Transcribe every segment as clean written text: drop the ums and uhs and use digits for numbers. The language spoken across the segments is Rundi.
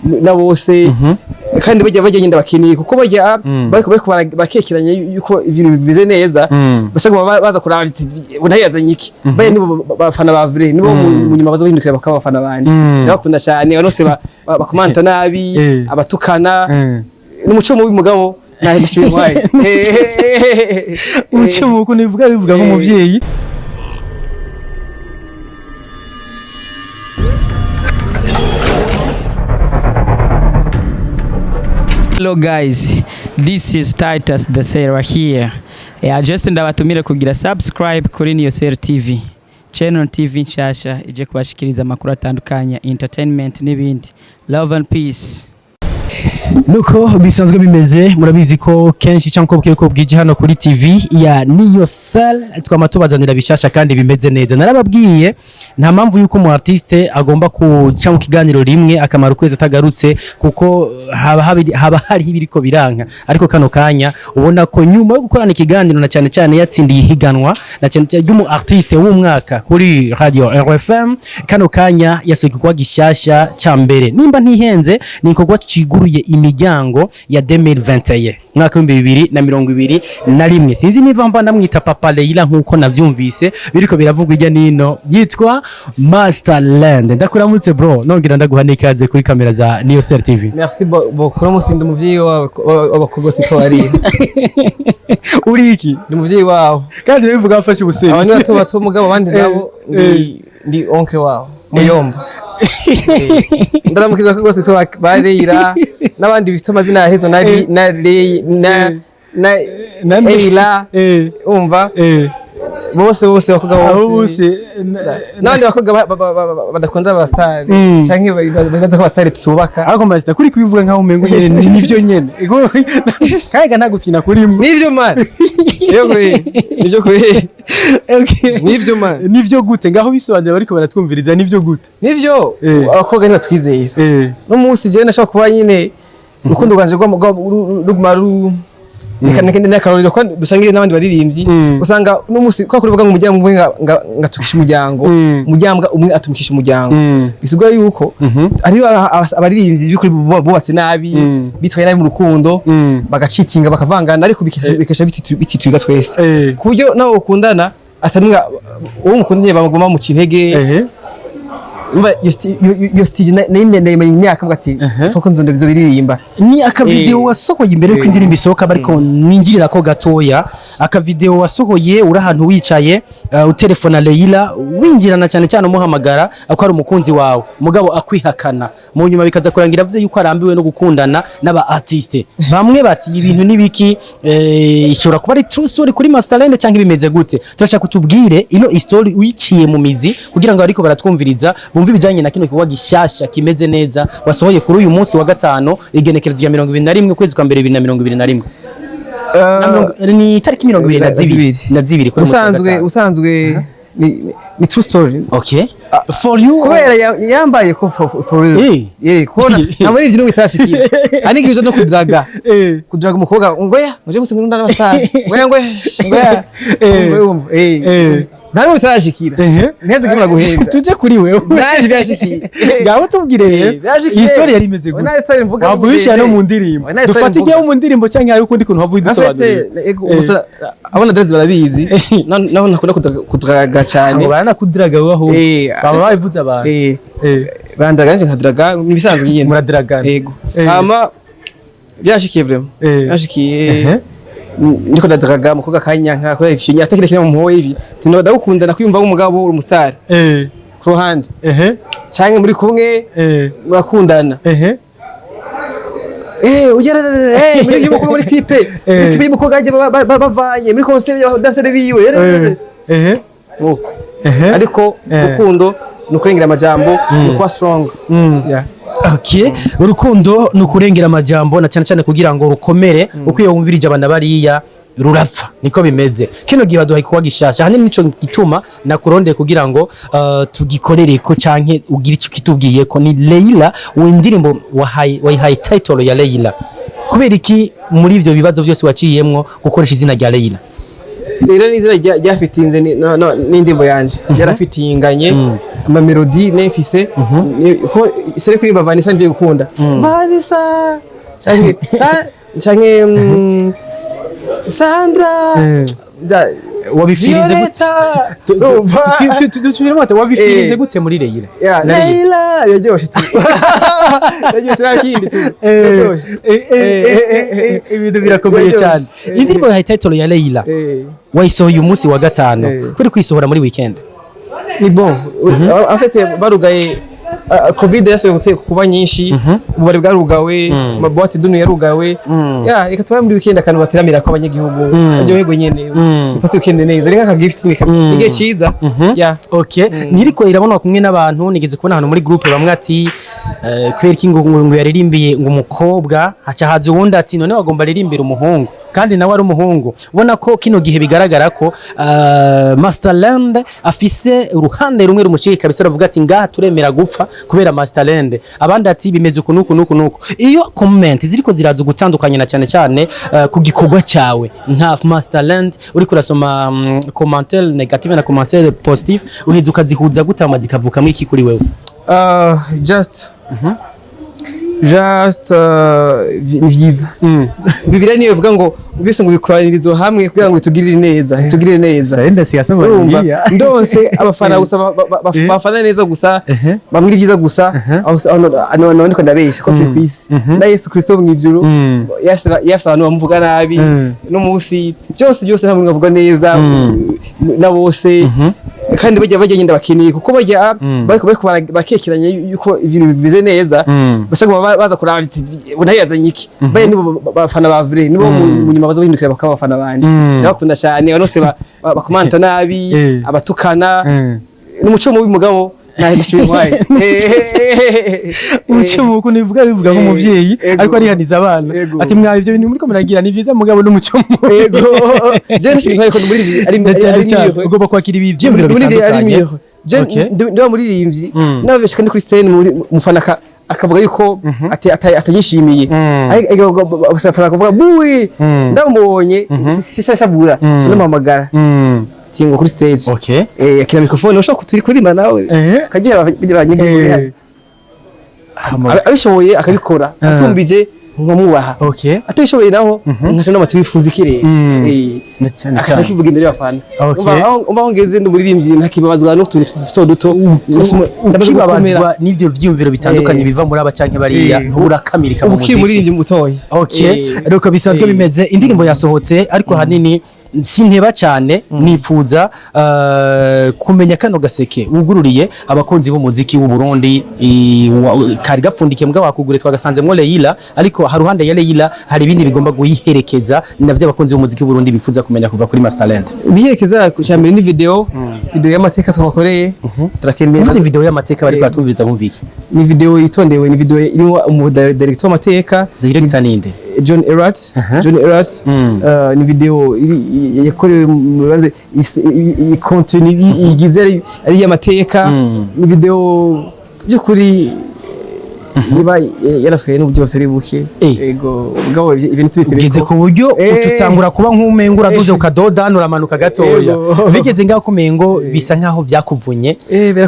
na bose, kandi bajya nyenda bakeneye, kuko bajya bariko bakekeranya yuko ibintu bimeze neza. Bashaka baza kuraba ati nayo yazanye iki. Bajya nibo bafana ba vrai, nibo mu nyuma baza bahindukira bakaba abafana banje. Ndabakunda cyane abantu bose bakomanta nabi, abatukana n'umuco mubi, mugabo nawe ndashimye ntwaye. Umuco muko nivuga bivuga nk'umuvyeyi. Hello guys, this is Titus the Sailor here. Yeah, just ndabatumire kugira subscribe kuri Niyosel TV. Channel TV nshasha ije kubashikiriza amakuru atandukanye, entertainment n'ibindi. Love and peace. Nuko bisanzwe bimeze, murabizi ko kenshi cyangwa ko ko bwije hano kuri TV ya Niyo Sel twama tubazanira bishasha kandi bimeze neza. Narababwiye, nta mpamvu yuko umu artiste agomba kuca mu kiganiro rimwe akamara ukwezi atagarutse, kuko haba hariho ibiriko biranka. Ariko kano kanya ubona ko nyuma yo gukorana ikiganiro, na cyane cyane yatsindiye ihiganwa na cyane cyane ry'umu artiste w'umwaka kuri radio RFM, kano kanya yasohoye igikorwa gishasha ca mbere. Nimba ntihenze, ni igikorwa ciguruye imiryango ya 2021, mwaka w'2021. Sinzi niba mba ndamwita Papa Leila nkuko navyumvise biriko biravugwa ijya nino. Yitwa Masterland. Ndakuramutse bro, nongera ndaguha n'ikaze kuri kamera za Niyo Sel TV. Merci beaucoup. Uno musi ndi umuvyeyi w'abakobwa, siko bari. Uri iki? Ndi umuvyeyi wabo. Kandi bivuga mfashe ubuseri. Abantu bato bato, mugabo abandi nabo ndi oncle wabo muyomba. Ndaramukiza ko rwose ba Leila n'abandi bifite amazina ya Hezo na na Lei na na Eila, umva, bose bose bakobwa abo bose bose n'abandi bakobwa badakunda abasitari canke bibaza ko abasitari tubaka. Ariko Master, kuri kubivuga nkaho umengo nyene nivyo nyene kaga nta gukina kurimwe. Nivyo man, yego, nivyo kwe. Okay. Nivyo man. Nivyo gute? Ngaho bisobanura bariko baratwumviriza, nivyo gute? Nivyo. Abakobwa ntibatwizeye. No munsi jewe nashaka kuba nyine urukundo rwanje ruguma n'akarorero ko dusangiye n'abandi baririmbyi. Usanga n'umunsi kwa kuri ngo umuryango umwe ngatukisha umuryango, umuryango umwe atumikisha umuryango, bisigura yuko hariho abaririmbyi by'ukuri bubatse nabi, bitwaye nabi mu rukundo, bagacitinga, bakavangana, ariko bikesha bitituga twese, ku buryo nawe ukundana atari uwo mukundanye bamuguma muca intege. Umva, iyo stage nari ndayimenya imyaka mvuga ati foko nzo ndabyo biririmba. Ni akavideo wasohoye imbere yuko indirimbo isohoka, ariko ninjirira ko gatoya. Akavideo wasohoye uri ahantu wicaye, utelefona Leila, winjirana cyane cyane umuhamagara ko ari umukunzi wawe, mugabo akwihakana. Mu nyuma bikaza kurangira avuze yuko arambiwe no gukundana n'aba artiste. Bamwe bati ibintu nibiki, ishobora kuba ari true story kuri Masterland cyangwa bimeze gute? Turashaka kutubwire ino story wiciye mu mizi kugira ngo ariko baratwumviriza bumve ibijanye na kino gikorwa gishasha kimeze neza wasohoye kuri uyu munsi wa gatanu, igenekerezo rya 21 ukwezi kwa mbere 2021. Ni itariki 22 zibiri. na zibiri kuri uyu munsi wa Usanzwe gatanu. Usanzwe ni true story. Okay, for you. Kubera yambaye ko for real. Kubona ntabwo ari ibintu bitarashikiye, ari ibyo no kudraga, kudraga umukobwa ngo ya muje gusa ngunda n'abastar, ngo ya ngo ya ngo ya ngo yumva nta n'umwe bitarashikira. Ntiheze kimwe guhenda. Tuje kuri wewe. Naje byashikiye. Ngaho tubwire rero. Byashikiye. Iyi story yari imeze gute? Oya, story mvuga Wavuye ushyira no mu ndirimbo. Oya, story Dufate mvuga. ijyaho mu ndirimbo cyangwa hari ukundi kuntu wavuye En fait, udusobanurira? ego, gusa abona dazi barabizi, nabo ntakunda kudraga cyane. Abo baranakudraga wowe ahubwo. Baba babivuze abantu. Bandraga nje nkadraga, nibisanzwe nyine. Muradragana. Yego. Hama byashikiye vraiment. Byashikiye. Ndiko ndadraga umukobwa akanyanka kubera ivyo nyine atakira kintu mu ivi. Tino ndagukunda, nakwiyumva nk'umugabo uri umustar ku ruhande. Canke muri kumwe murakundana. Ugera muri y'umukobwa muri clip. Muri clip y'umukobwa ajya bavanye muri concert y'abadansere biwe. Nuko. Ariko urukundo ni ukurengera amajambo, ni ukuba strong. Yeah. Okay. Urukundo ni ukurengera amajambo, na cyane cyane kugira ngo rukomere, uko iyo wumvirije abana bariya rurapfa, niko bimeze. Kino gihe baduhaye kuba gishasha, ahanini nico gituma nakurondeye kugira ngo tugikorere ko canke ugire icyo kitubwiye ko ni Leila. Indirimbo wahaye wayihaye title ya Leila kubera iki? Muri ivyo bibazo byose waciyemwo, gukoresha izina rya Leila? Rero n'izina ryafitinze n'indirimbo yanje ryarafitinganye ama melody nefise ko sere kuririmba Vanessa nibyo gukunda Vanessa canke canke Sandra Wabifirinze gute? Violeta. Urumva? Dusubiremo ati wabifirinze Eh. gute muri Leila? Ya, Na Leila. Leila yaryoshe tu, yaryoshe nta kindi tu, yaryoshe. Ibintu birakomeye Yaryoshe. cyane. Indirimbo ya title ya Leila wayisohoye umunsi wa gatanu, kuri kwisohora muri weekend. Ni bon, en fait barugaye, Covid yasubiye kuba nyinshi, ububari bwarugawe, ama boîte de nuit yarugawe. Ya, reka tubaye muri weekend akantu bateramira ko abanyagihugu baryoherwe nyene, passe weekend neza, reka aka gift ni igihe ciza ya. Okay, ntiriko irabonwa kumwe n'abantu. Nigeze kubona ahantu muri groupe bamwe ati kubera iki ngo yaririmbiye ngo umukobwa, haca haza uwundi ati none wagomba aririmbira umuhungu kandi nawe ari umuhungu. Ubona ko kino gihe bigaragara ko Masterland afise uruhande rumwe rumushika kabisa, aravuga ati ngaha turemera gupfa kubera Masterland, abandi ati bimeze uku nuku nuku nuku. Iyo comment ziriko ziraza gutandukanye na cyane cyane ku gikorwa cyawe nka Masterland, uriko urasoma commentaire négative na commentaire positive, uheza ukazihuza gute hama zikavukamo iki kuri wewe? Just ni vyiza. Bibiliya niyo ivuga ngo byose ngo bikoranirizo hamwe kugira ngo bitugirire neza, bitugirire neza. Urumva, ndonse abafana gusa bafana neza gusa, bamwira ibyiza gusa, aho aho ndiko ndabesha ko turi kwisi na Yesu Kristo mu ijuru yasa abantu bamuvuga nabi no munsi byose byose, nta muntu avuga neza na bose, kandi bajya ngenda bakeneye kuko bajya bariko bakekeranya yuko ibintu bimeze neza, bashaka baza kuraba ati nayo yazanye iki. Bajya nibo bafana ba vrai, nibo mu nyuma baza bahindukira bakaba abafana banje. Ndabakunda cyane abantu bose bakomanta nabi, abatukana n'umuco mubi, mugabo nta ntwaye. Umuco mubi ukuntu bivuga, bivuga nk'umuvyeyi ariko arihaniza abana ati mwa ivyo bintu muriko muragira ni vyiza, mugabo n'umuco mubi. Ego, je ntashimye ntwaye ko muri ari Na cyane ari cyane miyo. Ugomba kwakira ibi vyiyumviro Muri ari bitandukanye. miyo je ndiba muririmbyi nababesha kandi kuri scène muri umufana akavuga yuko atanyishimiye, ariko abafana bakavuga bui ndamubonye sisashabura sinamuhamagara tingo kuri stage, akira microphone, ushobora kuturi kuririmba nawe kagira abanyagihugu, abishoboye akabikora, asumbije nkamwubaha, atabishoboye naho nkaca n'amata wifuza ikirere. Na cyane Akaca cyane. kivuga imbere y'abafana. Umva aho ngeze, ndi umuririmbyi ntakibabazwa n'utuntu duto duto. Ndamaze gukomera. Ukibabazwa n'ivyo vyiyumviro bitandukanye biva muri aba canke bariya, nturakamilika mu Ubu ukiri muziki. umuririmbyi mutoyi. Okay, ruko bisanzwe bimeze. Indirimbo yasohotse, ariko hanini sinteba cyane, nifuza kumenya kano gaseke wugururiye abakunzi b'umuziki w'u Burundi kari gapfundikiye mbwa wakugure twagasanzemwo Leila, ariko haruhande ya Leila hari ibindi bigomba guyiherekeza, navyo abakunzi b'umuziki w'u Burundi bifuza kumenya kuva kuri Masterland. Ibiherekeza cya mbere ni video y'amateka twabakoreye, turakeneye. Uvuze video y'amateka, bariko batumviriza bumvike? Ni video yitondewe, ni video irimo umu director w'amateka. Director ninde? John Erat. John Erat. Ni video yakorewe mu bibanza contenu igize ari iy'amateka. Ni video by'ukuri niba yaraswaye n'ubu byose ari buke. Ego, mugabo ibintu tubitebeko. Ugeze ku buryo uca utangura kuba nk'umengo uraduze ukadodana, uramanuka gatoya. Bigeze ngaho kumengo bisa nkaho byakuvunye.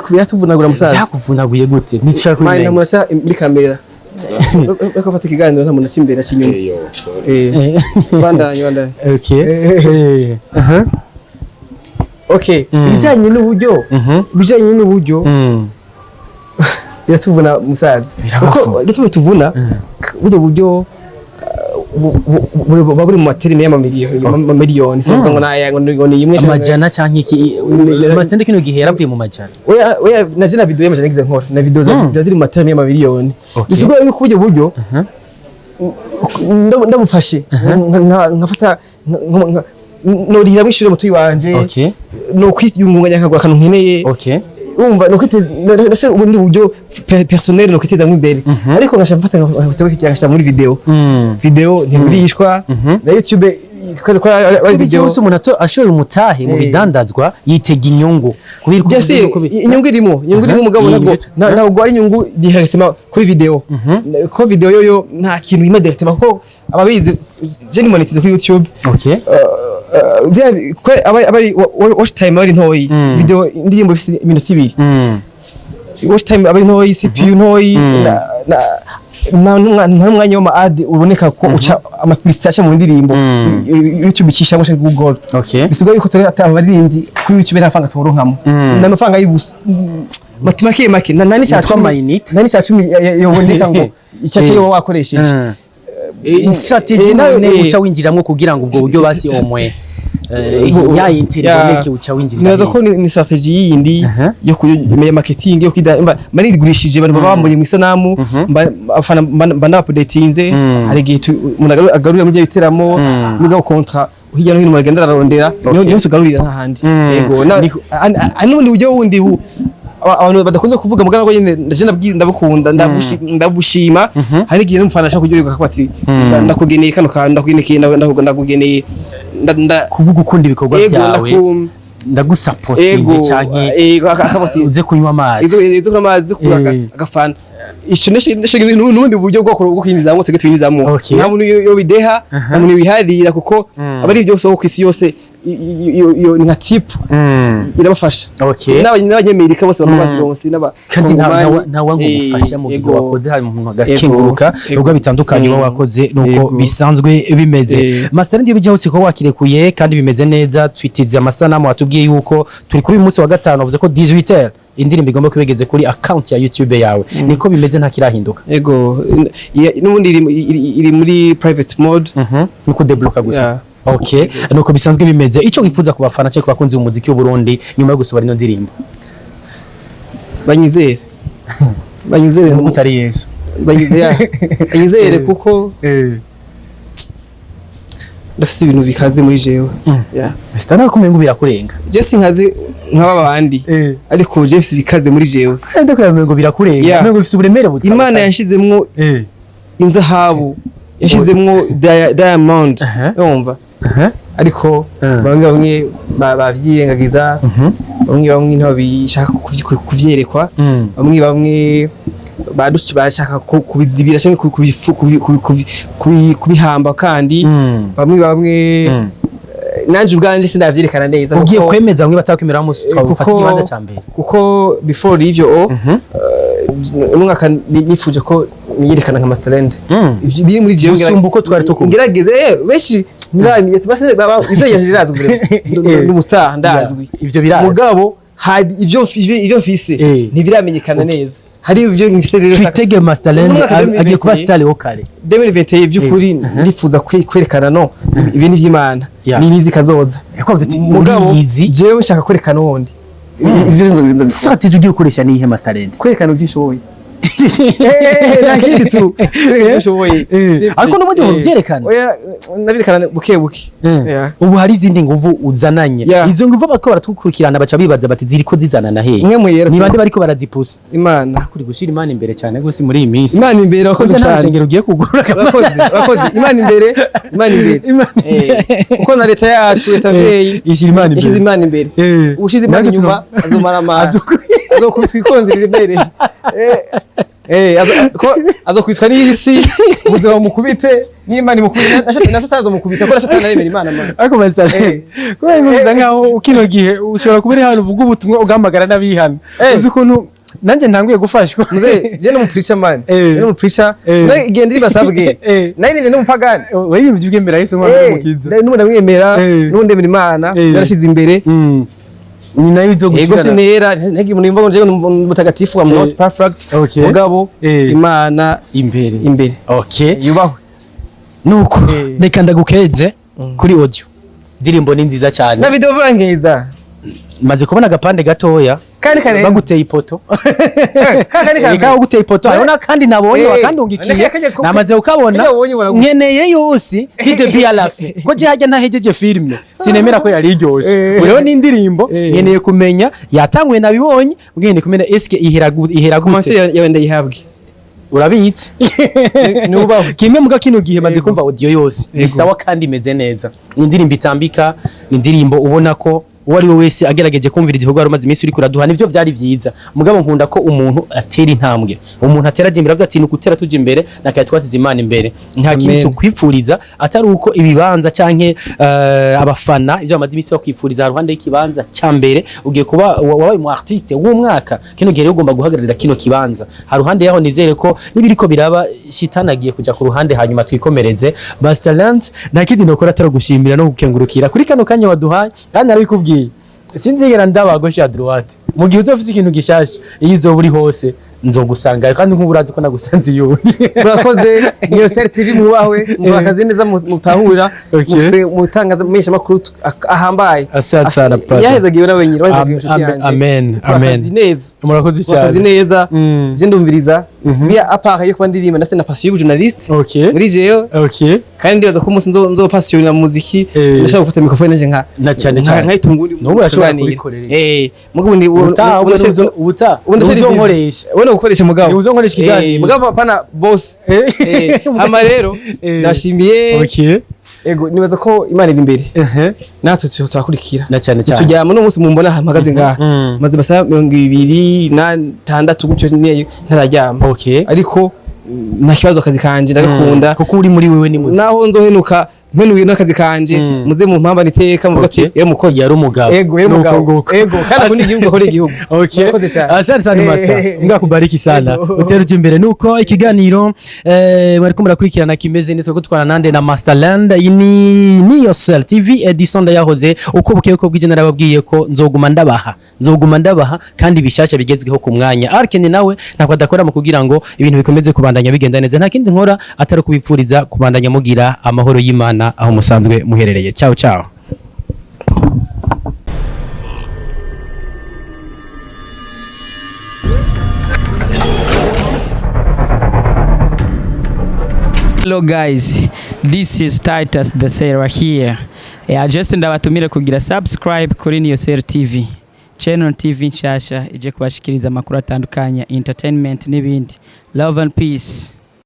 Biratuvunagura musaza. Byakuvunaguye gute? Ntishaka Mani, nta kubimenya. muntu aca muri kamera uriko afata ikiganiro, nta muntu aca imbere, aca inyuma. Bandanye, bandanye. Okay. Aha. Okay, ibijyanye n'uburyo, ibijyanye n'uburyo biratuvuna musaza. Birabavuna. Kuko gituma bituvuna, buryo buryo buba buri mu ma termes y'amamiliyoni, si ngo naya ngo ni imwe. Amajana canke iki? Amasende kino gihe yaravuye mu majana. Oya oya, naje na video y'amajana ngize nkora na video ziba ziri mu ma termes y'amamiliyoni. Bisigura yuko uburyo buryo ndamufashe nkafata norihira mw'ishure mutuyi wanje, no kwiyungunganya nkagura akantu nkeneye. Umva, no kwiteza nase ubundi buryo personnel, no kwitezamwo imbere, ariko ngasha mfata nkashira muri video. Video ntigurishwa na YouTube ko ari Ibi video. byose umuntu ashoye umutahe mu bidandazwa yitega inyungu kubera Byose inyungu irimo, inyungu irimo, mugabo ntabwo ari inyungu directement kuri video, ko video yoyo nta kintu ima directement, kuko ababizi je ni monetize kuri YouTube. Ziriya- ko aba ari watch time aba ari ntoyi. Video, indirimbo ifise iminota 2, watch time aba ari ntoyi, CPU ntoyi, nta n'umwanya w'ama ad uboneka ko uca ama publicité aca mu ndirimbo. YouTube icishamwo canke Google. Bisigaye yuko turi ata abaririmbyi kuri YouTube nta mafaranga turonkamo. Ni amafaranga y'ubusa, make make make, na nani cya Yitwa 10 mayinite. Nani cya 10 yoboneka ngo icya cyo wakoresheje. Strategy nayo, none uca winjiramwo kugira ngo ubwo buryo basi omwe ya interi iboneke, uca winjirira Nibaza hehe? ko ni strategy yindi yo ya marketing yo kwida mba marigurishije abantu baba bambaye mu isanamu, mba abafana mba ndabaupdatinze. Hari igihe umuntu agarurira mu byo biteramo mugabo contrat hirya no hino umuntu agenda ararondera, niho tugarurira, nta handi. Yego, n'ubundi buryo bundi abantu badakunze kuvuga mugabo nabwo nyene ndaje ndabukunda, ndabushima. Hari igihe n'umufana ashaka kuryoherwa akavuga ati: "Ndakugeneye kano kantu, ndakugeneye, ndakugeneye Kuba gukunda ibikorwa Yego, byawe, ndagusapotinze Yego, canke yego, akavuga ati uze kunywa amazi. Izo kunywa amazi kugura agafana. Ico neshe n'ubundi buryo bwo kwinjizamwo, twebwe twinjizamwo. Nta muntu yo bideha, nta muntu wiharira, kuko aba ari byose aho ku isi yose iyo ni nka tip irabafasha. N'abanyamerika bose baba bazironse n'aba Kandi Kongomani. nta ngo gufasha mu gihe wakoze, hari umuntu agakenguruka ibikorwa bitandukanye uba wakoze, nuko bisanzwe bimeze. Master, ndiyo bijya hose ko wakirekuye kandi bimeze neza. Twitize amasanamu, watubwiye yuko turi kuri uyu munsi wa gatanu, wavuze ko 18h indirimbo igomba kuba igeze kuri account ya YouTube yawe. Niko bimeze, nta kirahinduka? Yego, n'ubundi iri muri private mode. Ni kudebloka gusa. Yeah. Okay, nuko bisanzwe bimeze. Ico wifuza ku bafana cyangwa ku bakunzi b'umuziki w'u Burundi nyuma yo gusohora ino ndirimbo? Banyizere, banyizere. Nubwo utari Yesu. Banyizere, kuko ndafise ibintu bikaze muri jewe. Yeah. Sitana kumenya ngo birakurenga. Je sinkaze nk'aba bandi, ariko je mfise ibikaze muri jewe. Ndakubwira ngo birakurenga. Ngo bifite uburemere butandukanye. Imana yanshizemwo inzahabu, yashizemwo diamond. Urumva? Ariko bamwe bamwe bavyirengagiza, bamwe bamwe ntibabishaka kuvyerekwa, bamwe bamwe baduci bashaka kubizibira canke kubihamba, kandi bamwe bamwe nanje ubwanje sindavyerekana neza. Ugiye kwemeza bamwe batakwemera umunsi ufata ikibanza ca mbere. Kuko before ivyo umwaka nifuje ko niyerekana nka Masterland. Ivyo biri muri jewe Gusumba uko twari tukuzi. Ngerageze, benshi ntiramenye base baba izo yaje rirazwi vraiment, n'umustar ndazwi. Yeah, ivyo birazwi. Mugabo hari ivyo mfise ntibiramenyekana neza. Hari ivyo mfise rero Twitege Masterland Mu mwaka agiye kuba 2021 star wo kare. 2021 by'ukuri nifuza kwerekana no ibi ni ivy'Imana, ni nizi kazoza. Yakoze ati Mugabo uriyizi. jewe nshaka kwerekana uwundi ivyo nzo Strategy ugiye gukoresha ni iyihe, Masterland? Kwerekana ivyo nshoboye. Nta kindi tu, kwerekana ivyo nshoboye. Ariko n'ubundi uvyerekana. Oya, nabyerekana buke buke. Yeah. Ubu hari izindi nguvu uzananye. Izo nguvu bariko baratukurikirana baca bibaza bati ziriko zizanana hehe? Imwe mu yera. Ni bande bariko barazipusa? Imana. Kuri gushira Imana imbere cyane gose muri iyi minsi. Imana imbere, urakoze Burya nta cyane. rusengero ugiye kugurura. Urakoze, urakoze. Imana imbere, Imana imbere. Imana Kuko na leta yacu, leta mvyeyi, ishyira Imana imbere. Yashyize Imana imbere. Ushize Imana Natwe inyuma azomara amara, azokubitwa ikonzi riremereye. Ko azokwitwa n'isi, ubuzima bumukubite n'Imana imukubite, na Satani azomukubita, ko na Satani aremera Imana, man. Ariko Masterland, kubera ngo bisa nkaho kino gihe ushobora kuba uri hano uvuga ubutumwa ugahamagara n'abihana. Uzi ukuntu nanjye ntanguye gufashwa. Muzehe, je no preacher, man. No preacher. Nawe igenda ribasabwe. Nawe ni n'umupagani. Wewe ibintu by'ubwemera Yesu nk'umwana w'umukiza. N'ubundi ndamwemera, n'ubundi ndemera Imana, yarashize imbere. Ni nayo izo Ego, gushirana. sinera ntege umuntu yumva ngo jewe ndi umutagatifu, I'm not perfect. Mugabo Imana imbere. Imbere. Yubahwe. Nuko reka ndagukeze kuri audio, indirimbo ni nziza cyane. Na video burankeza. Maze kubona agapande gatoya. Kandi karenze. Baguteye ipoto. Kandi karenze. Reka baguteye ipoto, hariho n'akandi nabonye wakandungikiye. Namaze kukabona. Kajya wabonye ubona gute? Nkeneye yose du début à la fin, ko je hajya ntahejeje filime sinemera ko yari iryoshe. Rero n'indirimbo nkeneye kumenya yatanguye, nabibonye, nkeneye kumenya eske ihera gute. Commentaire yawe ndayihabwe. Urabitse. Nubahwe. Kimwe muga kino gihe maze kumva audio yose ni Yego. sawa kandi imeze neza, ni indirimbo itambika, ni indirimbo ubona ko Uwo ari we wese agerageje kumvira igikorwa wari umaze iminsi uriko uraduha, nivyo vyari vyiza, mugabo nkunda ko umuntu atera intambwe, umuntu atera aja imbere, avuga ati ni ukutera tuja imbere, nakaye twasize Imana imbere. Nta kintu Amen. tukwipfuriza atari uko ibibanza canke abafana ivyo bamaze iminsi bakwipfuriza haruhande y'ikibanza ca mbere ugiye kuba wabaye umu artiste w'umwaka. Kino gihe rero ugomba guhagararira kino kibanza haruhande yaho. Nizere ko nibiriko biraba, shitani agiye kuja ku ruhande, hanyuma twikomereze. Masterland, nta kindi nokora atari gushimira no gukengurukira kuri kano kanya waduhaye. Kandi narabikubwiye, sinzigera ndaba gauche à droite. Mu gihe uzofise ikintu gishasha, iyo izoba uri hose nzogusangayo, kandi nk'ubu urazi ko nagusanze iyo uri. Murakoze. Niyo Star TV, mwubahwe, mukora akazi neza, mutahura mufise mutangaza menyesha makuru ahambaye. Asante sana, brother. Yahezagiwe nawe nyine, wahezagiwe inshuti yanje. Amen. Mukora akazi Amen. neza. Murakoze Mukora akazi cyane. neza. Je ndumviriza biya à part yo kuba ndirimba, ndase na passion y'ubujournaliste muri jewe. Kandi ndibaza ko umunsi nzo passion na muziki, ndashaka gufata microphone nanje nka Na cyane cyane. nkayitunga undi. N'ubu urashobora tuganira. kubikorera. Mugabo ni Ubutaha ubutaha uzonkoresha. ubona gukoresha mugabo. Ni uzonkoresha ikiganiro. Mugabo apana boss. Hama rero ndashimiye. Ego, nibaza ko Imana iri imbere, natwe turakurikira. Na cyane cyane. Turyama no munsi mumbona mpagaze ngaha, maze amasaha 26 gutyo niyo ntararyama. Ariko nta kibazo, akazi kanje ndagakunda. Kuko uri muri wewe ni muzima. Naho nzohenuka mpenuye n'akazi kanje, muze mu mpamba niteka muvuga ati yari umukozi. Yari umugabo. Ego, yari Nuko umugabo. nguko. Ego, kandi akunda igihugu, akora igihugu. Murakoze cyane. Asante sana, master. Mungu akubariki sana. Ego. Utere uje imbere. Nuko ikiganiro mwariko murakurikirana kimeze neza, ko twara nande na Masterland. Iyi ni Niyosel TV, Edison Ndayahoze. Uko bukeye ko bwije narababwiye ko nzoguma ndabaha kandi bishasha bigezweho ku mwanya. Arkeni nawe ntabwo adakora mu kugira ngo ibintu bikomeze kubandanya bigenda neza. Nta kindi nkora atari kubipfuriza kubandanya mugira amahoro y'Imana aho musanzwe muherereye. Ciao ciao. Hello guys, this is Titus the Sailor here. Yeah, just ndabatumire kugira subscribe kuri Niyosel TV. Channel TV nshasha ije kubashikiriza amakuru atandukanye, entertainment n'ibindi. Love and peace.